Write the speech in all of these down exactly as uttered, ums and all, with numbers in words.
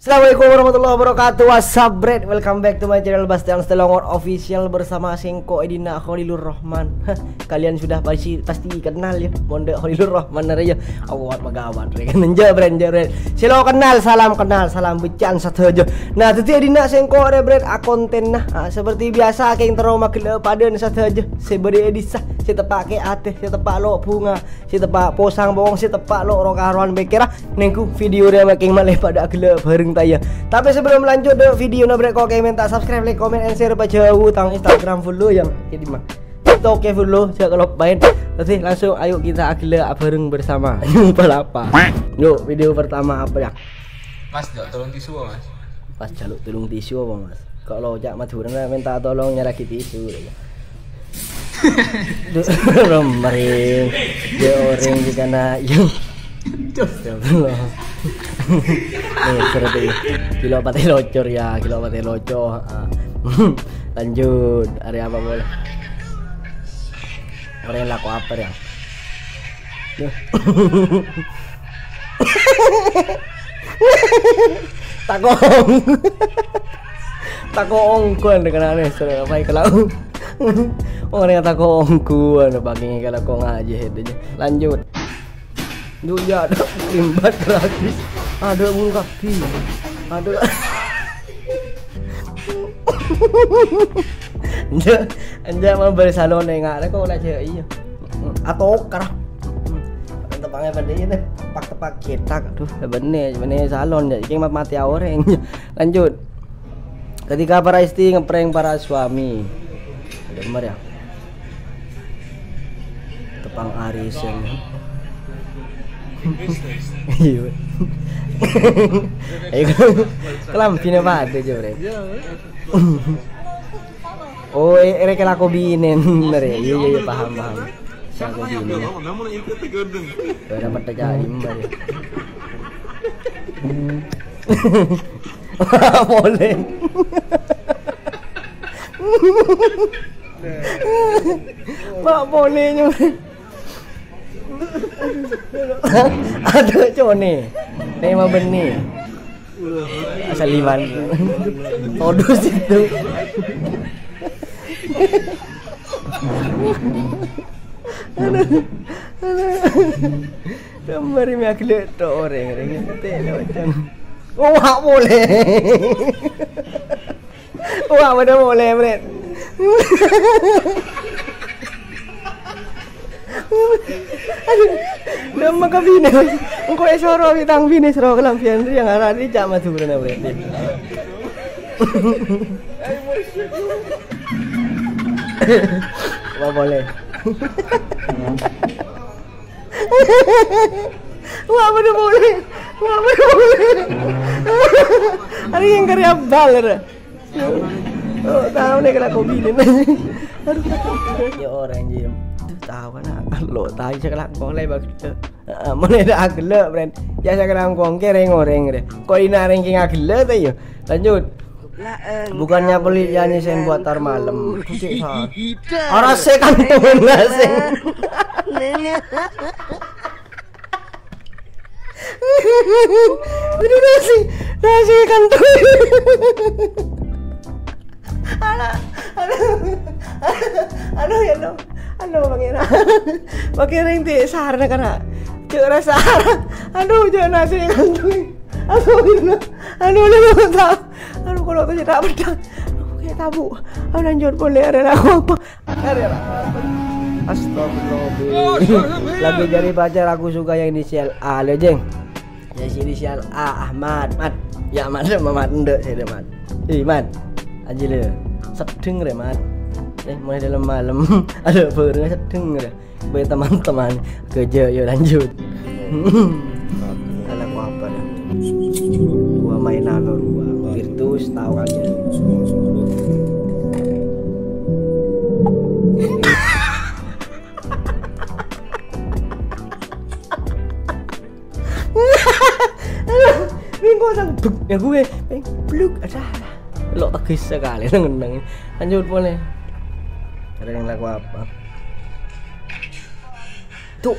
Assalamualaikum warahmatullahi wabarakatuh. What's up, Bret? Welcome back to my channel, Bastian Stelongor Official, bersama sengko' è dinna', Khalilur Rahman. Kalian sudah pasti, pasti kenal, ya, mon dâ' Khalilur Rahman arèya. Awat magawat, rè, kan? Enjâ', Bret, enjâ', Bret. Sè lo' kenal, salam kenal, salam bhâcaan sadhâjâ. Nah, dhâddhi è dinna' sengko' rè, Bret, akontenna. Ah, seperti biasa, kèng terro maghellâ' padâna sadhâjâ. Sè bâdâ è dissa, sè teppa' kè atè, sè teppa' lo' bhunga, sè teppa' posang bhungong, sè teppa' lo' ro-karowan pèkkèra. Nèngghu video rèya makèng malè padâ aghellâ' bhâreng, ta' iyâ? Tapè sebelum lanjut dâ' videona, Bret, ko' kèng mènta subscribe, like, comment, and share, pajhâuwâ tang Instagram follow yang kèdimma. TikTok-è follow, jhâ' kaloppaèn. Dhâddhi langsung ayo kita aghellâ' bhâreng bersama. Palapa. Yuk, video pertama apa, ya? Mas, jhâ' tolong tisu, Mas. Pas jaluk tulung tisu apa, Mas? Kok lo cak Madhurâna mènta tolong nyaraghi tisu. Duh, romreng. Dia orèng di kana. Yo. Astagfirullah. Nih, seperti ini. Gila patè locor, ya, gila patè locor. Ah. Lanjut, hari apa boleh? Orèng lako apa, ya? Duh. Tako'. Tako' ongghuwân dikenalè, saudara. Apa kalau orèng tako' ongghuwân, pakai kalau kok ngaji headnya. Lanjut. Duh, ya, ada limbat gratis. Ada bulu kaki. Ada. Enjâ', enjâ' mambâli salon enga' rè kok la jâ' iyâ. Atokar. Tepangnya bâdâ iyâ, tè. Tepak-tepak cetak. Aduh, bânnè, bânnè salon jâ'. Iki mat-, matè orèng. Lanjut. Ketika para istri ngeprank para suami. Denger, ya. Tepang arèsèn. Iyâ. Ayo, kalambhina padâ, jâ', Bre. Oh, e-, èrèng kalako binè, bener, ya? Iyâ, iyâ, iyâ, paham, paham. Kalako binè, ya. Ora padâ ca'èpon, ya. Polè. Mak polè, nyo. Aduh, conè. Tema bânnè. Asal liwan. Todus itu. Aduh. Aduh. Kembali mè' aghellâ' to orèng, orèng tè lo, Cong. Oh, mak polè. Wah, padâ molè, Bret. Aduh, dâmma ka binè. Engko' èsoro bi' tang binè, soro kalambhina rèya ngara' rèya ca'èpon Madhurâna, Bret. Wah, molè. Wah, padâ molè. Wah, padâ molè. Arèya karya bal, rè. Oh, tao nè kalako binè. Aduh, ya orèng, Jim. Aduh, tao kan, lo, tao sè kalako lè bagus. Heeh, mon è dâ' aghellâ', Bret. Ya sè kalako kèrèng orèng, rè. Kok ina rèng kèng aghellâ', ta, ya? Lanjut. Bukannya pelit, ya, ini sen buat tar malam. Aduh, cek, sa-, arasè kan tuh, seng. Aduh, nasi, nasi kantong. Aduh, aduh, aduh, ya Allah. Aduh, Pangèran. Pangèran, ente sarana kana. Cek rasa. Aduh, cek nasi kantong. Aduh, aduh, aduh, aduh, aduh, kalau tuh tak pedang. Aku kayak tabu. Aku lanjut boleh ada lagu apa? Astagfirullah. Lagi cari pacar, aku suka yang inisial A, le, Jeng. Yang inisial A, Ahmad. Mat. Ya, Mat, sama Mat, ndek saya, Mat. Eh, Mat. Aja, le. Sedeng, re, Mat. Eh, mulai dalam malam. Ada baru sedeng, re. Baik, teman-teman. Kerja, yuk, lanjut. Anak apa, dah? Gua main anu, gua. Virtus, tahu kan, ya? Minggu sang bek, ya gue, eh, bluk, ada. Lo tegas sekali, neng-neng. Lanjut, boleh. Ada yang laku apa? Tuh.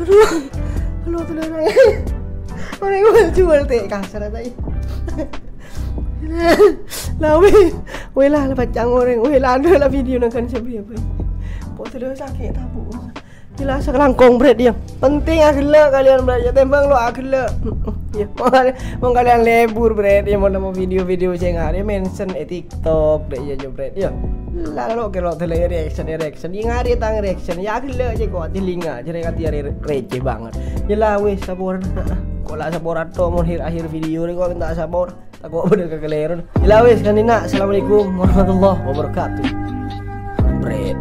Aduh. Aduh, telur. Orèng juwâl tè' kasar ta'. Lah, weh. Weh lah, lah pacang orèng. Weh lah, adu lah video nangkan sabbhi apa. Kok telur sakè' ta', Bu? Jelas kalangkong, Bret, ya. Penting aghellâ' kalèyan, Bret, ya. Tèmbhâng lo' aghellâ'. Ya, mon kalè-, mon kalèyan lebur, Bret, ya, mon nemo video-video sè ngarè mention è TikTok, Bret, ya, ya, Bret, ya. Lah, lo' kèro dâlâ reaction, reaction. Ya, ngarè tang reaction. Ya, aghellâ' jâ' kok, jhâlinga, jârèya kadhi arè re-, receh banget. Ya lah, wis, saporana. Kok la saporan to, mon akhir-akhir video rè kok mènta sapor. Tako' bâdâ kakalèron. Ya lah, wis, kanèna. Assalamualaikum warahmatullahi wabarakatuh. Bret.